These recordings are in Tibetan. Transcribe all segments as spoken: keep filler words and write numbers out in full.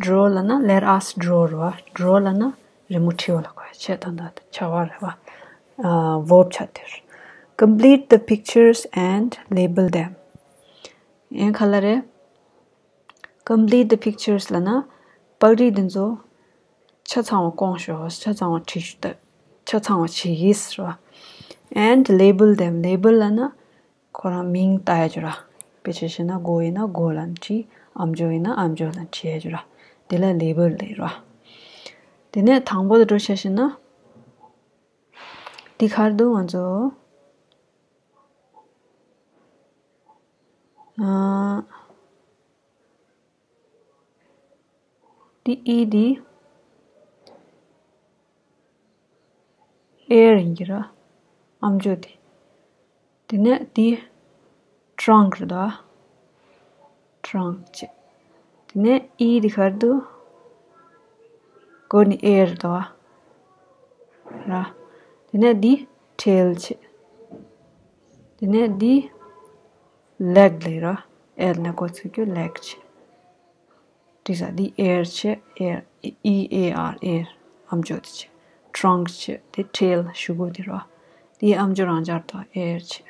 Draw ལབ་ན་let us draw རེད་བ། Draw ལབ་ན་རི་མོ་བྲིས་པ་ལ་གོ་ཡ་ཆེད་དང་དང་བྱ་བ་རེད་བ། Verb ཆགས་དེར། Complete the pictures and label them. ཡང་ག་རེ་རེད། Complete the pictures ལབ་ན་པར་རིས་འདི་ཚོ་ཆ་ཚང་བ་སྐོང་ཤོག་ཆ་ཚང་བ་བྲིས་ཤོག་ཆ་ཚང་བ་བྲིས་ཡིས་རེད་བ། And label them. Label ལབ་ན་ཁོ་རང་མིང་བཏགས་ཡ་ཅིག་ར། དཔེ་ཆ་བཞག་ན་སྒོ་ཡིན་ན་སྒོ་ལབ་ནས་བྲིས། ཨམ་ཅོག་ཡིན་ན་ཨམ་ཅོག་ལབ་ནས་བྲིས་ཡ་ཅིག་ར། དེ་ལ་ལེ་བལ་ལབ་ར། དེ་ནས་དང་པོ་དེ་འདྲ་བྱས་ཤེ་ན། འདི་ག་རེ་འདུག་ང་ཚོ། ཨ། འདི་ཨི་འདི། ཨེར་ཡིན་གྱི་ར། ཨམ་ཅོག་འདི། དེ་ནས་འདི། ཊྲང་རེད་དོ། ཊྲང་བྱས། དེ་ནས་ཨི་འདི་ག་རེ་འདུག་སྒོ་ནས་ཨེར་རེད་དོ། ར། དེ་ནས་འདི་ཊེལ་བྱས། དེ་ནས་འདི་ལེག་ལབ་ར། ཨེལ་ནས་འགོ་ཚུགས་རྒྱུ་ལེག་བྱས། འགྲིག་ས། འདི་ཨེར་བྱས། ཨེར། ཨི་ཨེ་ཨར་ཨེར། ཨམ་ཅོག་འདི་བྱས། ཊྲང་བྱས། དེ་ཊེལ་གཞུག་གུ་འདི་ར། འདི་ཨམ་ཅོག་རང་འཇགས་དང་ཨེར་བྱས།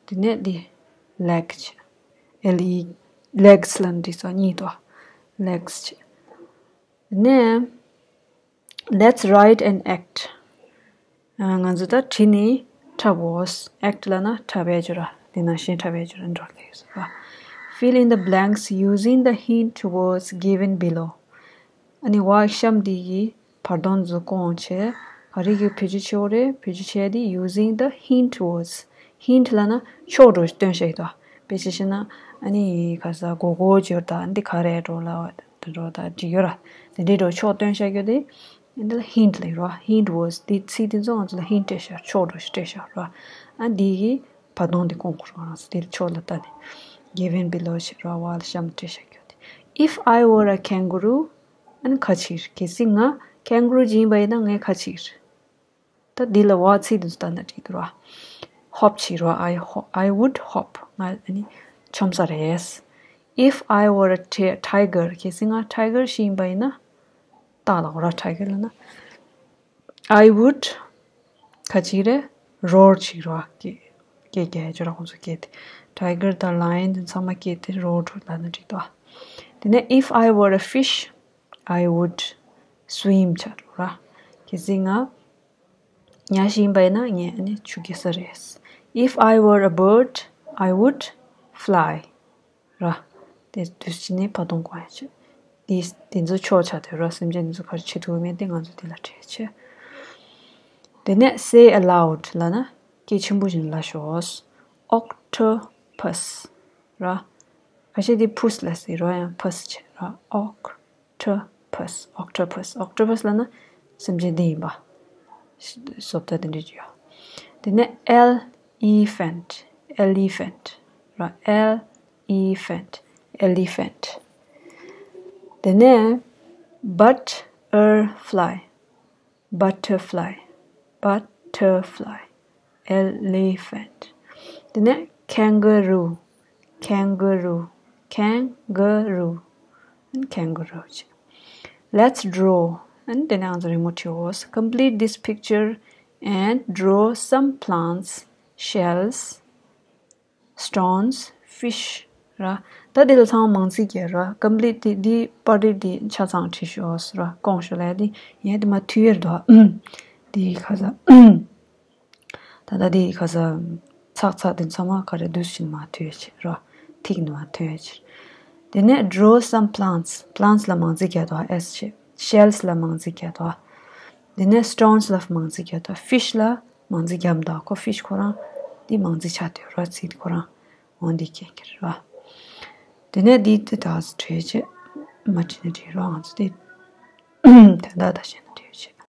དེ་ནས་འདི་ལེག་བྱས། ཨེལ་ཨི། ལེགས་ལབ་འགྲིག་ས་གཉིས་དོ། ལེགས་བྱས། དེ་ནས། Let's write and act. ང་ཚོ་ད་བྲིས་ནས་འཁྲབ་འོ། ཨེག་ཊི་ལབ་ན་འཁྲབ་ཡ་ཅིག་ར། དེ་ནང་བཞིན་འཁྲབ་ཡ་ཅིག་ར་འགྲོ་ལེགས་སོ། Fill in the blanks using the hint words given below. ཨ་ནི་བག་གཤམ་འདི་གི་བར་སྟོང་ཚོ་སྐོང་བྱས། ག་རེ་གི་བེད་སྤྱོད་བྱེད་འོ་རེད། བེད་སྤྱོད་བྱས་ཏེ་using the hint words. ཧིན་ཊི་ལབ་ན་ཕྱོགས་འགྲོ་སྟོན་བྱ་ཡི་དོ། དཔེ་ཆ་བཤད་ན་ཨ་ནི་ག་ས་གོ་གོ་སྦྱོར་དང་འདི་ག་རེ་འགྲོ་ལ་འགྲོ་དང་འགྲིག་ཡོད་ར། དེ་འདྲའི་འགྲོ་ཕྱོགས་སྟོན་བྱ་རྒྱུ་དེ། འདི་ལ་ཧིན་ཊི་ལབ་ར། ཧིན་ཊི་ཝར་ཌི་སི་འདི་ཚིག་འདི་ཚོ་ང་ཚོ་ལ་ཧིན་ཊི་སྤྲད་ཤག་ཕྱོགས་འགྲོ་ཞིག་སྤྲད་ཤག་ར། ཨ་འདི་གི་བར་སྟོང་འདི་སྐོང་དགོས་ར། ང་ཚོ་འདི་ལ་ཕྱོགས་ལ་ལྟ་ནས། Given below ཞེས་ར་བ་ལ་གཤམ་སྤྲད་བྱ་རྒྱུ་དེ། If I were a kangaroo. ཨ་ནི་ཁ་ཅིག་གལ་སྲིད་ང་ཁེང་གུ་རུ་ཅིག་ཡིན་པ་ཡིན་ན་ངས་ཁ་ཅིག་ད་འདི་ལ་བ་ཚིག་འདི་ཚོ་ལྟ་ན་འགྲིག་འདུག་ར། ཧོབ་བྱེད་རོ། I ho- I would hop. ང་ཨ་ནི་འཆམ་ས་རེད། If I were a ti- tiger. གལ་སྲིད་ང་ཊའི་གར་ཞིག་ཡིན་པ་ཡིན་ན། སྟག་ལ་འོ་ར་ཊའི་གར་ལབ་ན། I would ག་ཅིག་རེད། རོར་བྱེད་རོ། སྐད་སྐད་རྒྱག་ཡ་ཅོ་ར་ཁོང་ཚོ་སྐད་དེ། ཊའི་གར་དང་ལ་ཡོན་དེ་ཚང་མ་སྐད་དེ་རོར་རོ་ལབ་ན་འགྲིག་འདུག་དེ་ནས་if I were a fish, I would swim བྱ་རོ་ར། གལ་སྲིད་ང་ཉ་ཞིག་ཡིན་པ་ཡིན་ན་ངས་ཨ་ནི་ཆུ་རྐྱལ་ས་རེད། If I were a bird, I would fly ར། དེ་དུས་ཕྱིན་ནས་བར་སྟོང་སྐོང་ཡ་ཆེ། དེ་དེ་ཚོ་ཆོག་ཆ་དེ་ར། སེམས་ཅན་དེ་ཚོ་ག་རེ་བྱེད་ཐུབ་མེད་དེ་ང་ཚོ་དེ་ལ་བྲེལ་ཆེ། དེ་ནས་say aloud ལབ་ན་སྐད་ཆེན་པོ་བཞིན་ལབ་ཤོག Octopus ར། ཁ་ཤས་དེ་ཕུས་ལ་ཟེར་རོ། ཡང་ཕུས་བྱེད་ར། Oc- octopus, octopus, octopus ལབ་ན་སེམས་ཅན་འདི་ཡིན་པ། བཟོ་ལྟ་དེ་འདྲ་ཅིག་ཡོད། དེ་ནས་elephant, elephant ར། Elephant, elephant. དེ་ནས་butterfly, butterfly, butterfly, elephant. དེ་ནས་kangaroo, kangaroo, kangaroo, kangaroo. Let's draw. དེ་ནས་ང་ཚོ་རི་མོ་བྲིའོ། Complete this picture and draw some plants, shells, stones, fish ར། ད་འདི་ལ་ཚང་མ་མང་ཚིག་རྒྱག་ར། Complete འདི་འདི་པར་རིས་འདི་ཆ་ཚང་བྲིས་ཤོག་ར། སྐོང་ཤོག་ལབ་ཡ་འདི་ཡིན། འདི་མ་མཐུད་ཡོད་དོ། འདི་ག་ས། ད་ལྟ་འདི་ག་ས། ཚག་ཚག་འདི་ཚང་མ་ག་རེ་འདུག་ཕྱིན་མ་མཐུད་ཡོད་ཕྱིར་ར། ཐིག་ནི་མ་མཐུད་ཡོད་ཕྱིར། དེ་ནས་draw some plants. Plants ལ་མང་ཚིག་རྒྱག་དོ། S བྱས། Shells ལ་མང་ཚིག་རྒྱག་དོ། དེ་ནས་stones ལ་མང་ཚིག་རྒྱག་དོ། Fish ལ་མང་ཚིག་རྒྱབ་མདོག་ཁོ་fish ཁོ་རང་འདི་མང་ཚིག་ཆགས་དུས་ར། ཚིག་འདི་ཁོ་རང་འོང་འདི་སྐྱེ་འགྱུར་ར། དེ་ནས་འདི་དེ་དག་བྲིས་བྱས་མ་བྲིས་ན་འགྲིག་ར། ང་ཚོ་དེ་དོན་དག་ད་བཤད་ན་འགྲིག་བྱས།